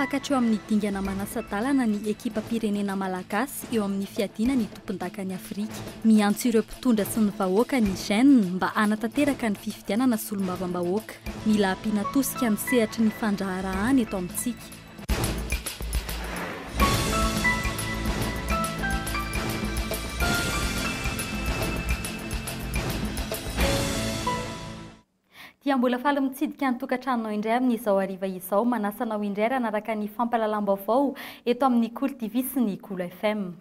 Tafakatra eo amin'ny dingana manasa-dalana ny ekipam-pirenena malagasy eo amin'ny fiadiana ny tompondakan'i Afrika. Miantso ireo mpitondra sy ny vahoaka ny Gen mba hanatanteraka ny fifidianana solombavambahoaka. Mila ampiana tosika ny sehatry ny fandraharahana eto amintsika. Dia mbola faly mitsidika ny tokantranonao indray amin'izao hariva izao. Manasa anao indray raha hanaraka ny fampahalalam-baovao eto amin'ny Kolo TV sy ny Kolo FM.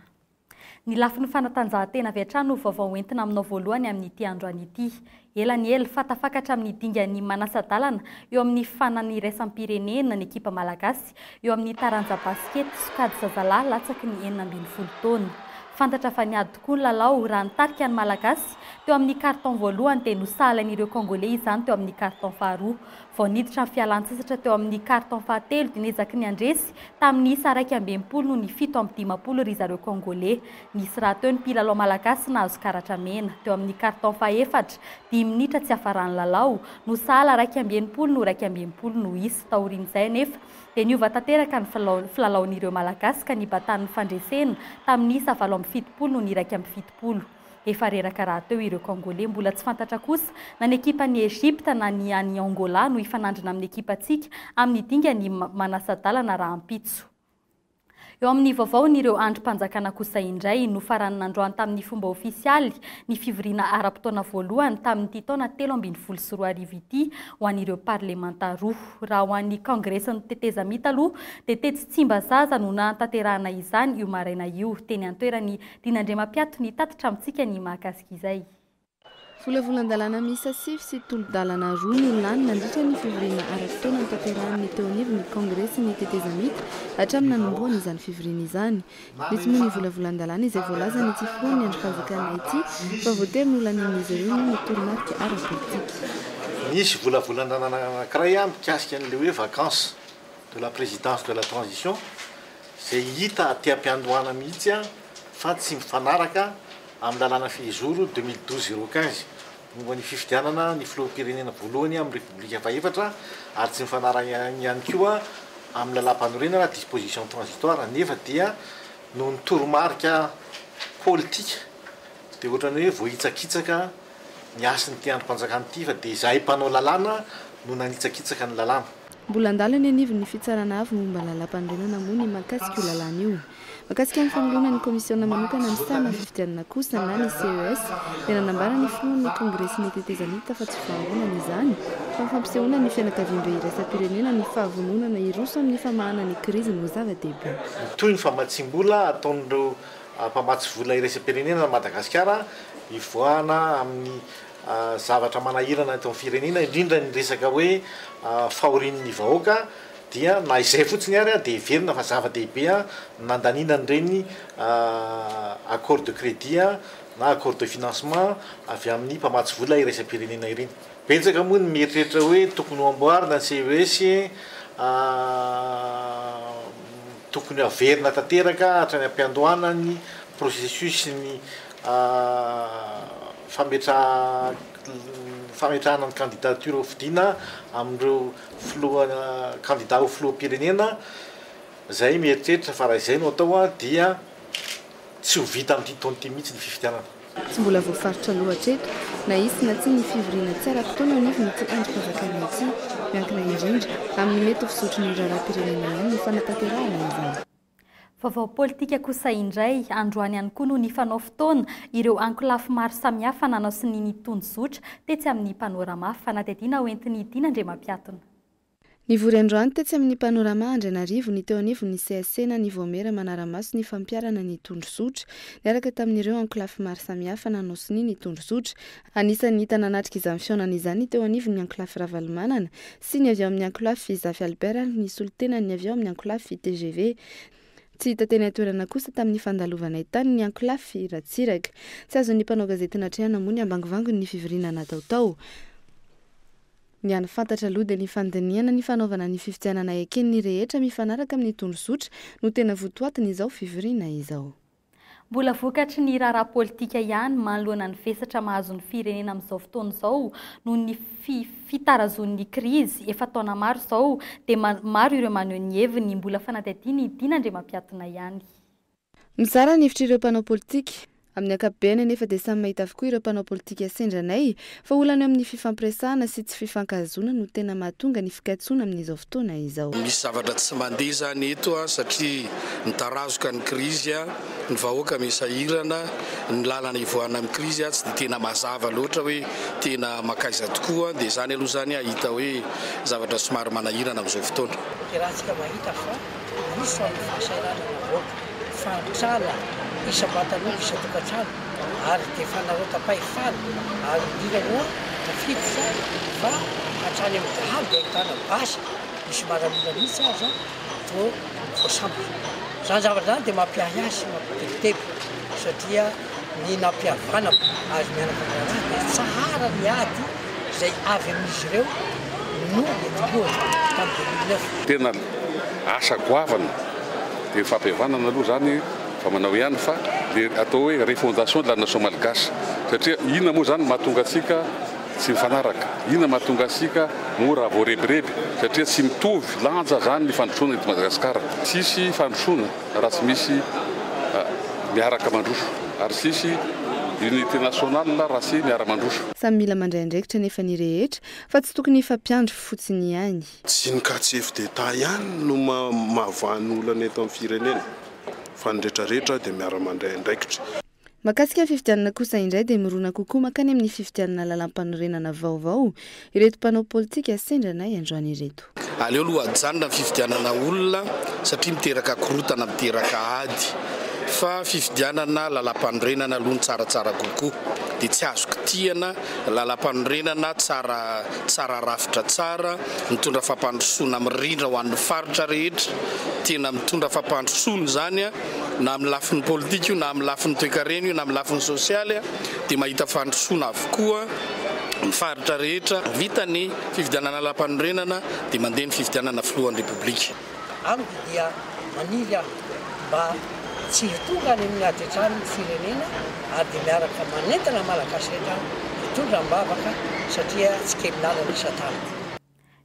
Ny lafiny fanatanjahantena avy hatrany no vaovao entina aminao voalohany amin'ity androany ity. Ela ny ela fa tafakatra amin'ny dingan'ny manasa-dalana eo amin'ny fanana iraisam-pirenena ny ekipa malagasy eo amin'ny taranja basikety sokajy zazalahy latsaky ny 16 taona. Fantatra fa niady tokoa ny lalao raha nitarika ny Malagasy teo amin'ny carton voalohany dia nosahalain'ireo Congolais izany teo amin'ny carton faharoa. Vao niditra ny fialan-tsasatra teo amin'ny carton fahatelo dia niezaky ny handresy tamin'ny isa 61 noho ny 57 ry zareo Congolais. Nisy rahateo ny mpilalao malagasy nahazo karatra mena. Teo amin'ny carton fahefatra, dimy minitra tsy hafaran'ny lalao, no sahala 61 noho 61 no isa. Taorian'izay anefa dia niova tanteraka ny filalaon'ireo Malagasy ka nibatan'ny fandresena tamin'ny isa 78 noho ny 71. Efa reraka rahateo ireo Congolais. Mbola tsy fantatra kosa na ny ekipan'i Egypte na ny an'i Angola no hifanandrina amin'ny ekipantsika amin'ny dingan'ny manasa-dalana rahampitso. Eo amin'ny vaovaon'ireo andrim-panjakana kosa indray, nofaranana androany tamin'ny fomba ofisialy ny fivoriana ara-potoana voalohany tamin'ity taona 2013 ity ho an'ireo parlemanta roa. Raha ho an'ny kaongresin'ny tetezamita aloha dia tetsy Tsimbazaza no nahatanterahana izany io maraina io. Teny an-toeran'i Dina Andriamampiato nitatitra amintsika ny mahakasika izay. Volavolan-dalàna miisa sivy sy tolo-dalana roa no lany nandritra ny fivoriana ara-potoana notanterahin'ny teo anivon'ny Kongresin'ny tetezamita hatramin'ny nanombohana izany fivoriana izany. Nisy moa ny volavolan-dalàna izay voalazan'ny tsy filohan'ny andrim-panjakana ity fa voatery nolanian'izy ireo noho ny toromarika ara-politika. Nisy volavolan-dalàna anankiray mikasika an'ilay hoe vacance de la présidence de la transition izay hita aty am-piandohana mihitsy fa tsy mifanaraka amin'ny lalàna fehizoro 2012 015 momba ny fifidianana ny filoham-pirenena voalohany amin'ny Repoblika fahefatra ary tsy mifanaraka ihany koa amin'ny lalàmpanorenana, dispositions transitoires, nefa dia noho ny toromarika politika dia ohatran'ny hoe voahitsakitsaka ny hasin'ity andrim-panjakana ity fa dia izahay mpanao lalàna no nanitsakitsaka ny lalàna. Mbola handalo eny anivon'ny Fitsarana Avo momba ny lalàmpanorenana moa ny mahakasika io lalàna io. Mahakasika ny fanoloana ny kaomisiona manokana misahana ny fifidianana kosa na ny CES dia nanambara ny filohan'ny kongresin'ny tetezamita fa tsy vahaolana izany fa ny fampisehoana ny fianakaviambe iraisam-pirenena ny fahavononana hiroso amin'ny famahana ny krizy no zava-dehibe. Mitohy ny famatsiam-bola ataon'ireo mpamatsy vola iraisam-pirenena an'i Madagasikara hivoahana amin'ny zavatra manahirana eto amin'ny firenena, indrindra ny resaka hoe fahorian'ny vahoaka Dia na izay fotsiny ary dia heverina fa zava-dehibe ny nandaniana an'ireny accord de crédit na accord de financement avy amin'ny mpamatsy vola iraisam-pirenena ireny. Betsaka moa ny mieritreritra hoe tokony ho amboarina ny CES, tokony haverina tanteraka hatrany am-piandohana ny processus ny fametrahana ny candidature hofidiana amin'ireo filoha kandida ho filoham-pirenena izay mieritreritra fa raha izay no atao dia tsy ho vita amin'ity taona ity mihitsy ny fifidianana. Tsy mbola voafaritra aloha hatreto na hisy na tsia ny fivoriana tsy ara-potoana anivon'ity andrim-panjakana ity. Miankina indrindra amin'ny mety ho fizotry ny raharaham-pirenena ihany ny fanatanterahana izany. Vaovao politika kosa indray, androany ihany koa no nifanao fotoana ireo ankolafy maro samihafa nanao sy ny nitondro zotra tetsy amin'ny Panorama. Fanadihadiana hoentin'i Dina Andriamampiatona. Nivory androany tetsy amin'ny Panorama Andrainarivo ny teo anivon'ny CSC na ny Vaomiera manara-maso ny fampiharana ny tondrozotra, niaraka tamin'ireo ankolafy maro samihafa nanao sonia ny tondrozotra. Anisan'ny hita nanatrika izany fihaonana izany ny teo anivon'ny ankolafy Ravalomanana sy ny avy ao amin'ny ankolafy Zafy Albert ary ny solontenan'ny avy ao amin'ny ankolafy tgv. Tsy hita teny an-toerana kosa tamin'ny fandalovanay tany ny ankolafy Ratsiraka. Tsy azon'ny mpanao gazety natrehana moa ny ambangovangon'ny fivoriana natao tao. Ny hany fantatra aloha dia ny fandinihana ny fanaovana ny fifidianana eken'ny rehetra mifanaraka amin'ny tondrozotra no tena votoatin'izao fivoriana izao. Mbola vokatry ny raharaha politika ihany manoloana ny vesatra mahazo ny firenena amin'izao fotoana izao noho ny fitarazoan'ny krizy efa taona maro izao dia maro ireo maneho ny heviny. Mbola fanadihadiana i Dina Andriamampiatona ihany. Mizara ny hevitr'ireo mpanao politika. Amin'ny ankapobeny anefa dia samy mahita avokoa ireo mpanao politika sendra anay fa olana eo amin'ny fifampiresahana sy tsy fifankahazoana no tena mahatonga ny fikatsoana amin'izao fotoana izao. Misy zavatra tsy mandeha izany eto satria mitarazoka ny krizy, ny vahoaka misahirana, ny lalana hivoahana amin'ny krizy tsy dia tena mazava loatra hoe tena mankaiza tokoa, dia izany aloha izany hita hoe zavatra somary manahirana amin'izao fotoana. Iarahantsika mahita fa roso amin'ny fahasahiranana vahoaka, fahantrana isam-batan'olona, isan-tokantrano ary dia fanararaotam-pahefana ary indrindra moa tafiditra fa hatrany amin'ny dahalo dia ahitana basy, misy maramila mihitsy aza toa voasambotra. Izany zavatra izany dia mampiahiahy sy mampitebiteby satria ny nampihavanana azy mianaka mirahalahy dia tsara ny ady izay avy amin'izy ireo no nitomboany tamin'ny 2009. Tena asa goavana dia ny fampihavanana aloha izany fa manao ihany fa le atao hoe refondation de la nation malgache satria inona moa izany mahatonga antsika tsy mifanaraka, inona mahatonga antsika mora voarebireby satria tsy mitovy lanja izany ny fandrosoana eto Madagasikara. Tsisy fandrosoana raha tsy misy miaraka mandroso ary tsisy unité nationale raha tsy miara-mandroso. Samy mila mandray andraikitra anefa ny rehetra fa tsy tokony hifampiandry fotsiny ihany. Tsy ny cas chef d'Etat ihany no mahavaha ny olana eto amin'ny firenena fa ny rehetrarehetra dia miara-mandray andraikitra. Mahakasika ny fifidianana kosa indray dia mirona kokoa mankany amin'ny fifidianana lalàmpanorenana vaovao ireto mpanao politika sendra anay androany ireto. Aleo aloha ajanona ny fifidianana olona satria miteraka korotana miteraka ady fa fifidianana lalampanorenana aloha no tsaratsara kokoa dia tsy azo kitihana lalampanorenana tsara tsara rafitra tsara mitondra fampandrosoana mirindra ho an'ny faritra rehetra tena mitondra fampandrosoana izany na amin'ny lafiny politika io na amin'ny lafiny toekarena io na amin'ny lafiny sosialy dia mahita fandrosoana avokoa ny faritra rehetra. Vita ny fifidianana lalàmpanorenana dia mandeha ny fifidianana filohan'ny Repoblika. Amiko dia maniry aho mba tsy ho tonga any amin'ny ady an-trano ny firenena ary dia miaraka manentana ny Malagasy rehetra aho hitondra am-bavaka satria tsy kely lalana i Satana.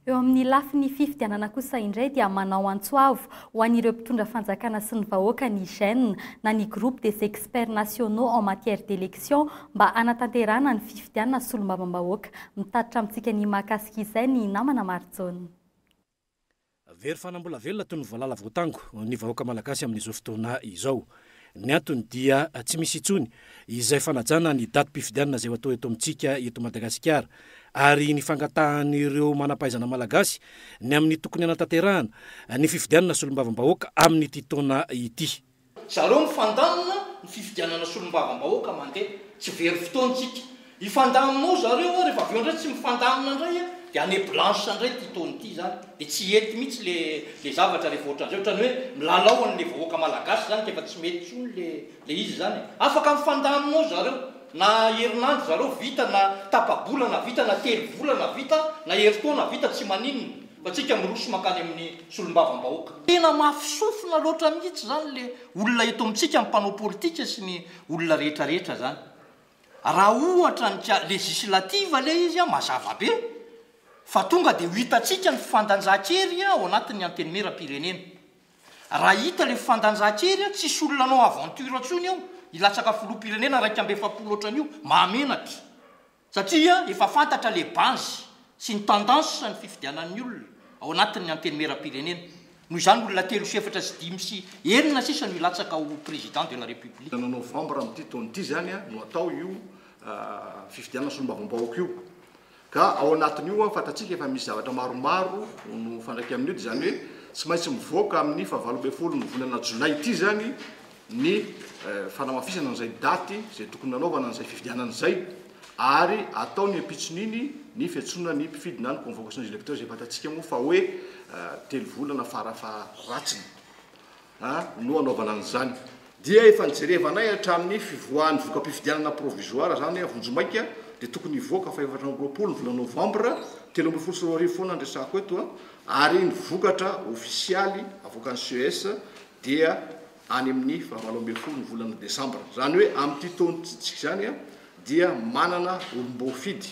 Eo amin'ny lafiny fifidianana kosa indray dia manao antso avo ho an'ireo mpitondra fanjakana sy ny vahoaka ny GEN na ny Groupe des Experts Nationaux en Matière d'Élection mba hanatanterahana ny fifidianana solombavambahoaka. Mitatitra amintsika ny mahakasika izay ny namana Marijaona. Very fanambola velona toy ny valala voatango ny vahoaka malagasy amin'izao fotoana izao. Ny antony dia tsy misy intsony izay fanajana ny datim-pifidianana izay ho atao eto amintsika eto Madagasikara ary ny fangatahan'ireo manam-pahaizana malagasy ny amin'ny tokony hanatanterahana ny fifidianana solombavambahoaka amin'ity taona ity. Zareo mifandamina ny fifidianana solombavambahoaka mandeha, tsy very fotoana tsika. Hifandamina ao zareo a, rehefa avy eo indray tsy mifandamina indray a, dia année blanche indray ity taona ity izany. Dia tsy hety mihitsy le le zavatra rehefa ohatran'izay, ohatran'ny hoe milalao an'le vahoaka malagasy izany ka efa tsy mety intsony le le izy izany e. Afaka mifandamina ao zareo, na herinandro zareo vita, na tapa-bolana vita, na 3 volana vita, na herintaona vita, tsy maninona. Fa tsika miroso mankany amin'ny solombavambahoaka. Tena mafy sofina loatra mihitsy izany le olona eto amintsika, ny mpanao politika sy ny olona rehetra rehetra zany. Raha ohatra ny ka législative le izy an, mazava be fa tonga de ho hitantsika ny fifandanjan-kery ao anatin'ny antenimieram-pirenena. Raha hita le fifandanjan-kery an, tsisy olona hanao aventure intsony eo, hilatsaka filoham-pirenena 41 ohatran'io, mahamenatra. Satria efa fantatra le base sy ny tendance ny fifidianan'ny olona ao anatin'ny antenimieram-pirenena. Noho izany olona telo sy efatra sy dimy sy enina sisa no hilatsaka ho président de la République. Volana novambra amin'ity taona ity izany no atao io fifidianana solombavambahoaka io. Ka ao anatin'io fantatsika efa misy zavatra maromaro no mifandraika amin'io dia izany hoe tsy maintsy mivoaka amin'ny faha-18 ny volana jolay ity izany ny fanamafisana an'izay daty izay tokony nanaovana an'izay fifidianana izay ary atao ny ampitson'iny ny fiantsoana ny mpifidy na ny convocation des électeurs izay fantatsika moa fa hoe 3 volana farafaharatsiny no anaovana an'izany. Dia efa nijerevanay hatramin'ny fivoahan'ny voka-pifidianana provisoire izany vonjimaika dia tokony hivoaka faha 24 ny volana novambra 2013 foana ny resahako eto ary ny vokatra ofisialy avoakan'ny CES dia. any amin'ny faha 18 ny volana desambra. Izany hoe amin'ity taona ity tsika izany dia manana olom-boafidy,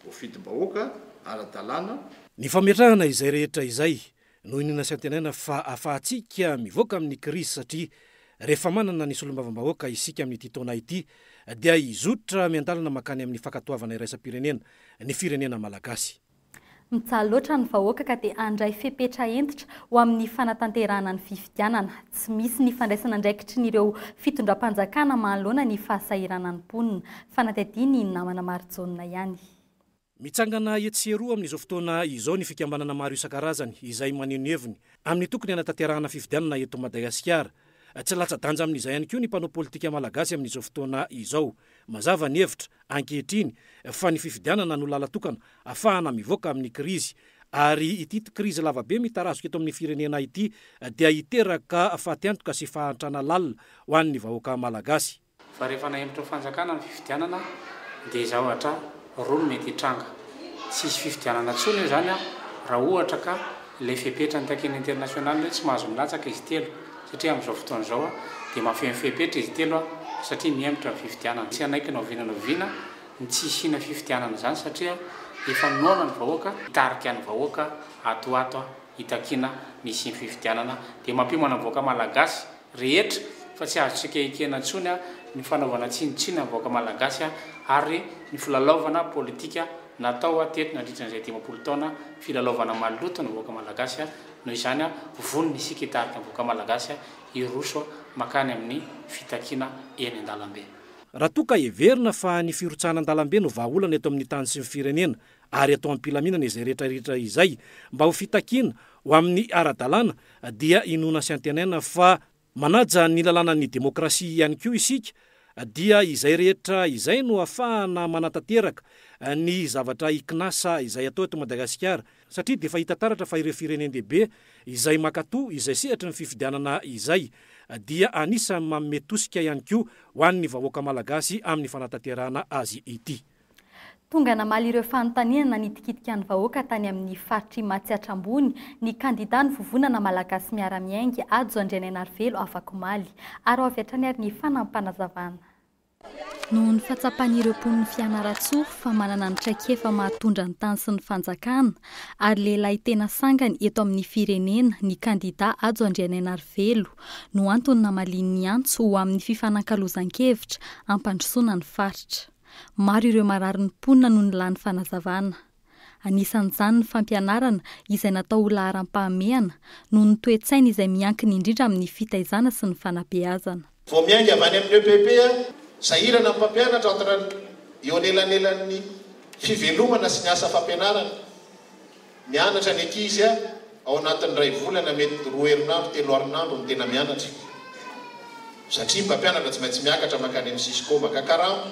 voafidim-bahoaka ara-dalàna. Ny fametrahana izay rehetra izay no inoana sy antenaina fa ahafahantsika mivoaka amin'ny krizy satria rehefa manana ny solombavambahoaka isika amin'ity taona ity dia hizotra miandalana mankany amin'ny fankatoavana iraisam-pirenena ny firenena malagasy. Mijaly loatra ny vahoaka ka dia handray fepetra hentitra ho amin'ny fanatanterahana ny fifidianana. Tsy misy ny fandraisana andraikitry ny ireo fitondram-panjakana manoloana ny fahasahiranan'ny mponina. Fanadihadiana i namana Marijaona ihany. Mitsangana etsy sy eroa amin'izao fotoana izao ny fikambanana maro isan-karazany izay maneho ny heviny amin'ny tokony hanatanterahana fifidianana eto Madagasikara. Tsy latsa-danja amin'izay ihany koa ny mpanao politika malagasy amin'izao fotoana izao. Mazava ny hevitra, ankehitriny, fa ny fifidianana no lala-tokana afahana mivoaka amin'ny krizy ary ity krizy lavabe mitarazoka eto amin'ny firenena ity dia hiteraka fatiantoka sy fahantrana lalina ho an'ny vahoaka malagasy. Fa rehefa nahemotra fanjakana ny fifidianana dia zavatra roa no mety hitranga. Tsy hisy fifidianana intsony eo izany raha ohatra ka ilay fepetra nitakian'ny international hoe tsy mahazo milatsaka izy telo satria amin'izao fotoana izao dia mahafeno fepetra izy telo satria mihemotra ny fifidianana. Tsy hanaiky na oviana na oviana ny tsy hisiana fifidianana izany satria efa noana ny vahoaka, hitarika ny vahoaka ato ho ato hitakiana ny hisian'ny fifidianana dia mampiomana ny vahoaka malagasy rehetra fa tsy azontsika ekena intsony ny fanaovana tsinontsinona ny vahoaka malagasy ary ny filalaovana politika natao teto nandritra an'izay 50 taona filalaovana maloto ny vahoaka malagasy noho izany vonona isika hitarika ny vahoaka malagasy hiroso makany amin'ny fitakiana eny an-dalambe. Raha toa ka heverina fa ny firotsahana an-dalambe no vahaolana eto amin'ny tany sy ny firenena ary atao am-pilaminana izay rehetra rehetra izay mba ho fitakiana ho amin'ny ara-dalàna dia inoana sy antenaina fa manaja ny lalànan'ny demokrasia ihany koa isika dia izay rehetra izay no afahana manatanteraka ny zavatra ikinasa izay atao eto Madagasikara satria dia efa hita taratra fa ireo firenen-dehibe izay mankato izay sehatry ny fifidianana izay dia anisan'ny manome tosika ihany koa ho an'ny vahoaka malagasy amin'ny fanatanterahana azy ity. Tonga namaly ireo fanontaniana nanitikitika ny vahoaka tany amin'ny faritr'i Matsiatra Ambony ny kandidà ny Vovonana Malagasy Miara-Miainga, Hajo Andrianainarivelo, afakomaly. Araho avy hatrany ary ny fanampinazavana. Noho ny fahatsapan'ireo mponin'i Fianarantsoa fa manana ny traikefa mahatondra ny tany sy ny fanjakana ary lehilahy tena sangany eto amin'ny firenena ny kandidà Hajo Andrianainarivelo no antony namaliany ny antso ho amin'ny fifanankalozan-kevitra hampandrosoana ny faritra. Maro ireo marary ny mponina no nilany fanazavana. Anisan'izany ny fampianarana izay natao ho laharam-pahamehana noho ny toe-tsaina izay miankina indrindra amin'ny fitaizana sy ny fanabeazana. Vao miainga avy any amin'ny EPP, sahirana ny mpampianatra entre eo anelanelan'ny fivelomana sy ny asa fampianarana. Mianatra ny ankizy ao anatin'ny iray volana, mety roa herinandro, telo harinandro no tena mianatra. Satria ny mpampianatra tsy maintsy miakatra mankany amin'ny Cisco maka karama,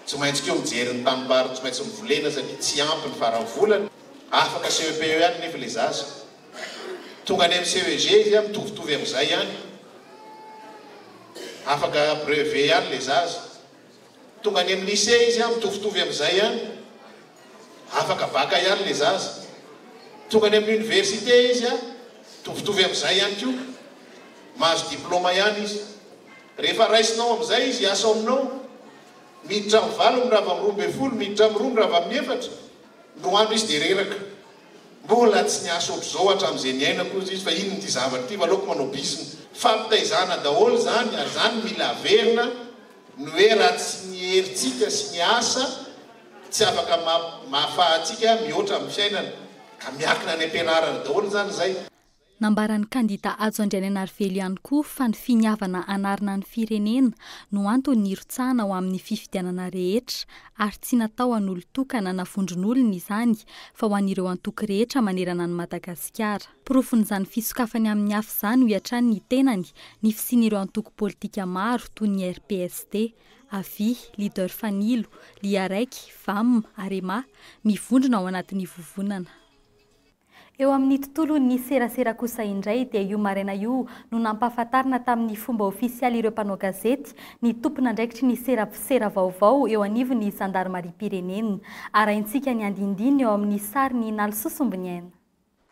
tsy maintsy koa mijery ny tanimbary tsy maintsy mivolena satria tsy ampy ny faran'ny volana. Afaka CEPE ihany nefa ilay zaza. Tonga any amin'ny CEG izy mitovitovy amin'izay ihany. Afaka brevet ihany ilay zaza. Tonga any amin'ny lycée izy mitovitovy amin'izay ihany. Afaka bacc ihany ilay zaza. Tonga any amin'ny université izy mitovitovy amin'izay ihany koa. Mahazo diplôma ihany izy. Rehefa raisinao amin'izay izy hiasa ao aminao, miditra amin'ny valo mirava amin'ny 12, miditra amin'ny roa mirava amin'ny efatra, ny roa andro izy dia reraka. Mbola tsy niasa ohatr'izao hatramin'izay niainako hozy izy fa inona ity zavatra ity fa aleoko manao bizina. Fampitaizana daholo izany ary izany mila averina ny hoe raha tsy ny herintsika sy ny asa tsy afaka mahafahantsika mihoatra amin'ny fiainana ka miankina any am-pianarana daholo izany izay. Nambaran'ny kandida Hajo Andrianainarivelo ihany koa fa ny finiavana hanarina ny firenena no antony nirotsahana ho amin'ny fifidianana rehetra ary tsy natao an'olon-tokana na vondron'olona izany fa ho an'ireo antoko rehetra manerana an'i Madagasikara. Porofon'izany fisokafany amin'ny hafa izany hoy hatrany ny tenany ny fisian'ireo antoko politika maro toy ny RPSD, Avi, Leader Fanilo, Liaraiky, Vam, Arema, mivondrona ao anatin'ny vovonana. Eo amin'ny tontolon'ny serasera kosa indray dia io maraina io no nampahafantarina tamin'ny fomba ofisialy ireo mpanao gazety ny tompon'andraikitry ny serasera vaovao eo anivon'ny zandarimariam-pirenena. Arahintsika ny andindiny eo amin'ny sary ny Nalisosombiniaina.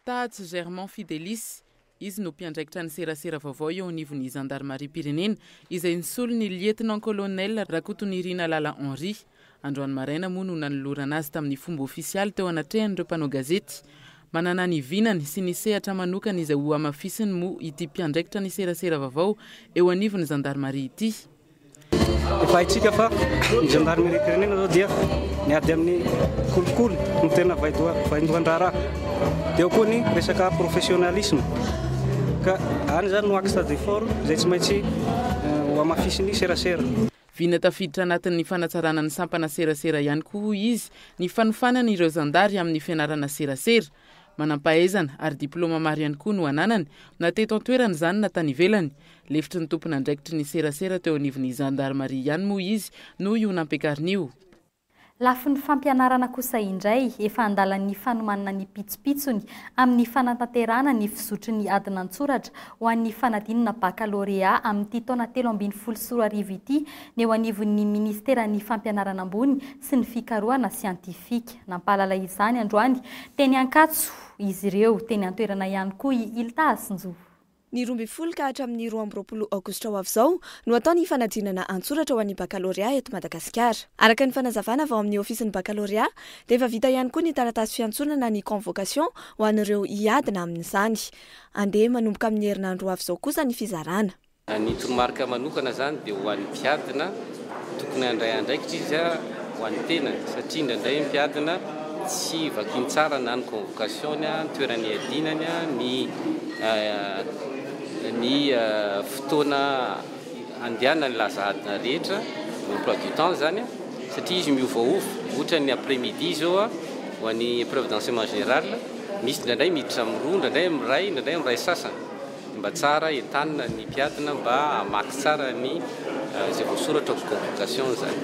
Tatsy Germain Fidelis. Izy no mpiandraikitra ny serasera vaovao eo anivon'ny zandarimariam-pirenena, izay nisolo ny Lieutenant-Colonel Rakotonirina Lala Henri. Androany maraina moa no nanolorana azy tamin'ny fomba ofisialy teo anatrehan'ireo mpanao gazety. Manana ny vinany sy ny sehatra manokana izay hohamafisiny moa ity mpiandraikitra ny serasera vaovao eo anivon'ny zandarimaria ity. Efa haintsika fa ny zandarimeriam-pirenena izao dia miady amin'ny kolikoly no tena vaindohan-draharaha. Dia eo koa ny resaka professionnalisme. Ka any izany no axe d'effort izay tsy maintsy hohamafisin'ny serasera. Vina tafiditra anatin'ny fanatsarana ny sampana serasera ihany koa hoy izy ny fanofanana ireo zandary amin'ny fianarana serasera. Manampahaizana ary diplaoma maro ihany koa no ananany, na teto an-toerana izany na tany ivelany. Lefitry ny tompon'andraikitry ny serasera teo anivon'ny zandarimaria ihany moa izy noho io nampiakarina io. Lafiny fampianarana kosa indray, efa andalan'ny fanomanana ny pitsopitsony amin'ny fanatanterahana ny fizotry ny adina an-tsoratra ho an'ny fanadinana bakalorea amin'ity taona 2013 ity ny eo anivon'ny minisiteran'ny Fampianarana ambony sy ny fikarohana siantifika. Nampahalala izany androany teny Ankatso izy ireo. Teny an-toerana ihany koa i Hilta Hasinjo. Ny 12 ka hatramin'ny 22 aogositra ho avy izao no hatao ny fanadinana an-tsoratra ho an'ny bakalorea eto Madagasikara. Araka ny fanazavana avy ao amin'ny ofisin'ny bakalorea dia efa vita ihany koa ny taratasy fiantsoana na ny convocation ho an'ireo hiadina amin'izany. Andeha manomboka amin'ny herinandro ho avy izao kosa ny fizarana. Ny toromarika manokana izany dia ho an'ny mpiadina, tokony handray andraikitra izy ho an'ny tenany satria indraindray ny mpiadina tsy vakiany tsara na ny convocation-ny, ny toerana iadinany, ny ny fotoana andehanany laza adina rehetra, ny emploi du temps izany satria izy miovaova, ohatra ny après midi izao ho an'ny épreuve d'enseignement général misy indraindray miditra amin'ny roa, indraindray amin'ny iray, indraindray amin'ny iray sasany. Mba tsara entanina ny mpiadina mba hamaky tsara ny izay voasoratra ao convocation izany.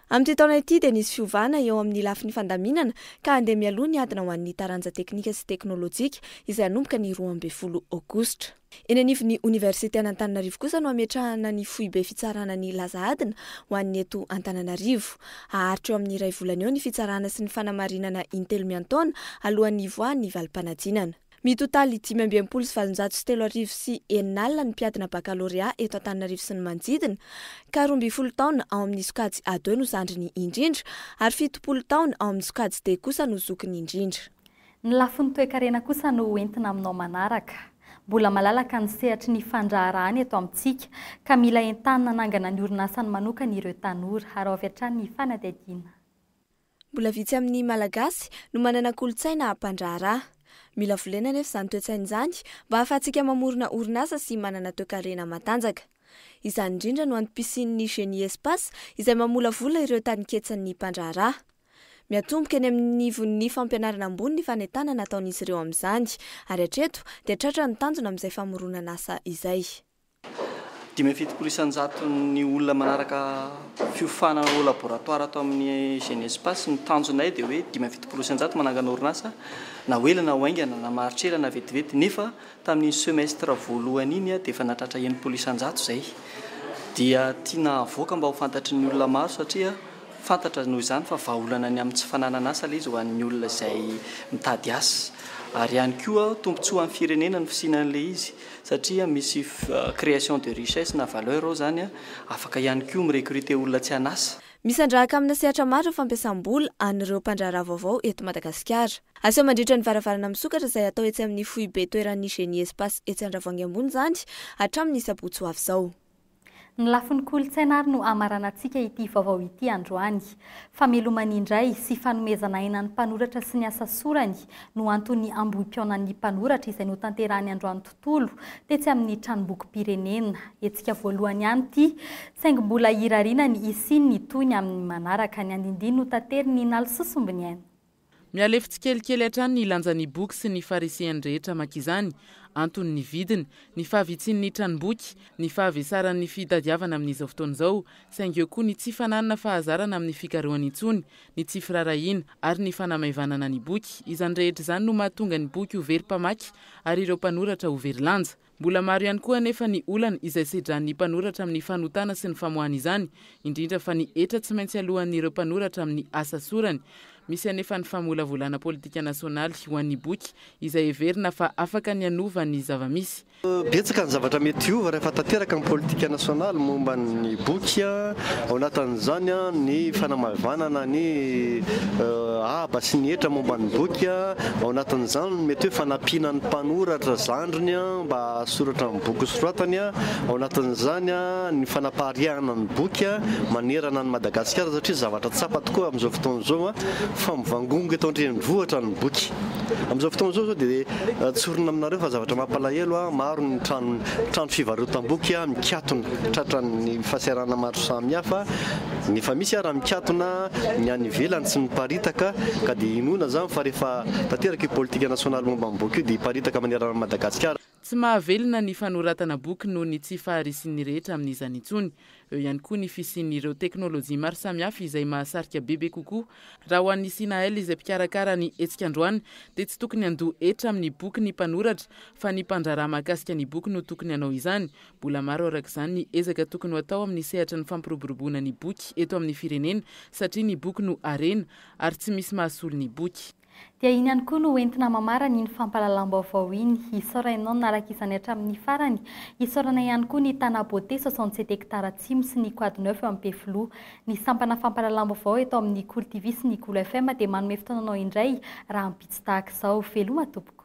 Amin'ity taona ity dia nisy fiovana eo amin'ny lafiny fandaminana ka handeha mialoha ny adina ho an'ny taranja teknika sy teknolojika izay hanomboka ny 12 aogositra. Eny anivon'ny oniversiten'Antananarivo kosa no hametrahana ny foibe fitsarana ny laza adina ho an'ny eto Antananarivo. Haharitra eo amin'ny iray volana eo ny fitsarana sy ny fanamarinana intelo miantaona alohan'ny hivoahan'ny valim-panadinana. Mitotaly 3865 ny mpiadina bakalorea eto Antananarivo sy ny manodidina, ka 12 taona ao amin'ny sokajy A deux no zandriny indrindra ary 70 taona ao amin'ny sokajy D kosa no zokiny indrindra. Ny lafiny toekarena kosa no hoentina aminao manaraka. Mbola malalaka ny sehatry ny fandraharahana eto amintsika, ka mila entanina hanangana ny orinasany manokana ireo tanora. Araho avy hatrany ny fanadihadiana. Mbola vitsy amin'ny Malagasy no manana kolontsaina mpandraharaha. Mila volena anefa izany toe-tsaina izany mba hahafahantsika mamorona orinasa sy manana toekarena matanjaka. Izany indrindra no antom-pisian'ny Génie Espace izay mamolavola ireo taninketsan'ny mpandraharaha. Miatomboka eny anivon'ny fampianarana ambony ny fanentanana ataon'izy ireo amin'izany ary hatreto dia tratra ny tanjona amin'izay famoronana asa izay. 75 isan-jaton'ny olona manaraka fiofanana au laboratoire ato amin'ny Génie Espace, ny tanjonay dia hoe 75% manangana orinasa na ho ela na ho haingana na maharitra ela na vetivety, nefa tamin'iny semestre voalohany iny dia efa nahatratra 60% izay. Dia tiana havoaka mba ho fantatry ny olona maro satria Fantatra noho izany fa vahaolana ny amin'ny tsy fananana asa ilay izy ho an'ny olona izay mitady asa. Ary ihany koa tombontsoa amin'ny firenena ny fisianan'ilay izy satria misy création de richesse na valeur ao izany, afaka ihany koa mi-recruter olona tsy an'asa. Misandrahaka amina sehatra maro ny fampiasam-bola an'ireo mpandraharaha vaovao eto Madagasikara. Aseho mandritra ny varavarana misokatra izay atao etsy amin'ny foibe toeran'ny Génie Espace etsy Andravoahangy Ambony izany hatramin'ny sabotsy ho avy izao. Ny lafiny kolontsaina ary no hamaranantsika ity vaovao ity androany. Famelomana indray sy fanomezana aina ny mpanoratra sy ny asa sorany no anton'ny ambohipihaonan'ny mpanoratra izay notanterahiny androany tontolo tetsy amin'ny tranombokim-pirenena. Hetsika voalohany ihany ity, saingy mbola irariana ny hisian'ny tohiny amin'ny manaraka. Ny andindiny notaterin'i Nalisoa Sombiniaina. Mihalefy tsikelikely hatrany ny lanjan'ny boky sy ny faharesehan'ny rehetra hamaky izany. Antony ny vidiny, ny fahavitsian'ny tranomboky, ny fahavesaran'ny fitadiavana amin'izao fotoana izao, saingy eo koa ny tsy fananana fahazarana amin'ny fikarohana intsony, ny tsy firaharahiana ary ny fanamaivanana ny boky. Izany rehetra izany no mahatonga ny boky ho very mpamaky ary ireo mpanoratra ho very lanja. Mbola maro ihany koa anefa ny olana izay sedran'ny mpanoratra amin'ny fanotana sy ny famoahana izany, indrindra fa ny hetra tsy maintsy aloan'ireo mpanoratra amin'ny asa sorany. Misy anefa ny famolavolana politika nasionaly ho an'ny boky izay heverina fa afaka ny hanova ny zava-misy. Betsaka ny zavatra mety hiova rehefa tanteraka ny politika nasionaly momba ny boky, ao anatin'izany ny fanamaivanana ny haba sy ny hetra momba ny boky, ao anatin'izany ny mety hoe fanampiana ny mpanoratra zandriny mba hahasoratra ny boky soratany, ao anatin'izany ny fanapariahana ny boky manerana an'i Madagasikara satria zavatra tsapa tokoa amin'izao fotoana izao fa mivangongo eto an-drenivohitra ny boky. Amin'izao fotoana izao izao dia tsorina aminareo fa zavatra mampalahelo, maro ny trano trano fivarotam-boky mikatona tratran'ny fahasahiranana maro samihafa, ny efa misy ara mikatona, ny any ivelany tsy miparitaka ka dia inoana izany fa rehefa tanteraka io politika nasionaly momba ny boky io dia hiparitaka manerana an'i Madagasikara. Tsy mahavelona ny fanoratana boky noho ny tsy faharisian'ny rehetra amin'izany intsony. Eo ihany koa ny fisian'ireo teknolojia maro samihafa izay mahasarika bebe kokoa. Raha ho an'ny Sinael izay mpikarakara ny hetsika androany dia tsy tokony handoa hetra amin'ny boky ny mpanoratra fa ny mpandraharaha mahakasika ny boky no tokony hanao izany. Mbola maro araka izany ny ezaka tokony ho atao amin'ny sehatry ny fampiroboroboana ny boky eto amin'ny firenena satria ny boky no harena ary tsy misy mahasolo ny boky. Dia iny ihany koa no entina mamarana iny fampahalalam-baovao iny. Isaorana ianao naraka izany hatramin'ny farany. Isaorana ihany koa ny Tana Beauté 67 hectares Atsimo sy ny Quad Neuf eo Ampefiloha. Ny sampana fampahalalam-baovao eto amin'ny Kolo TV sy ny Kolo FM dia manome fotoana anao indray rahampitso tahaka izao. Veloma tompoko.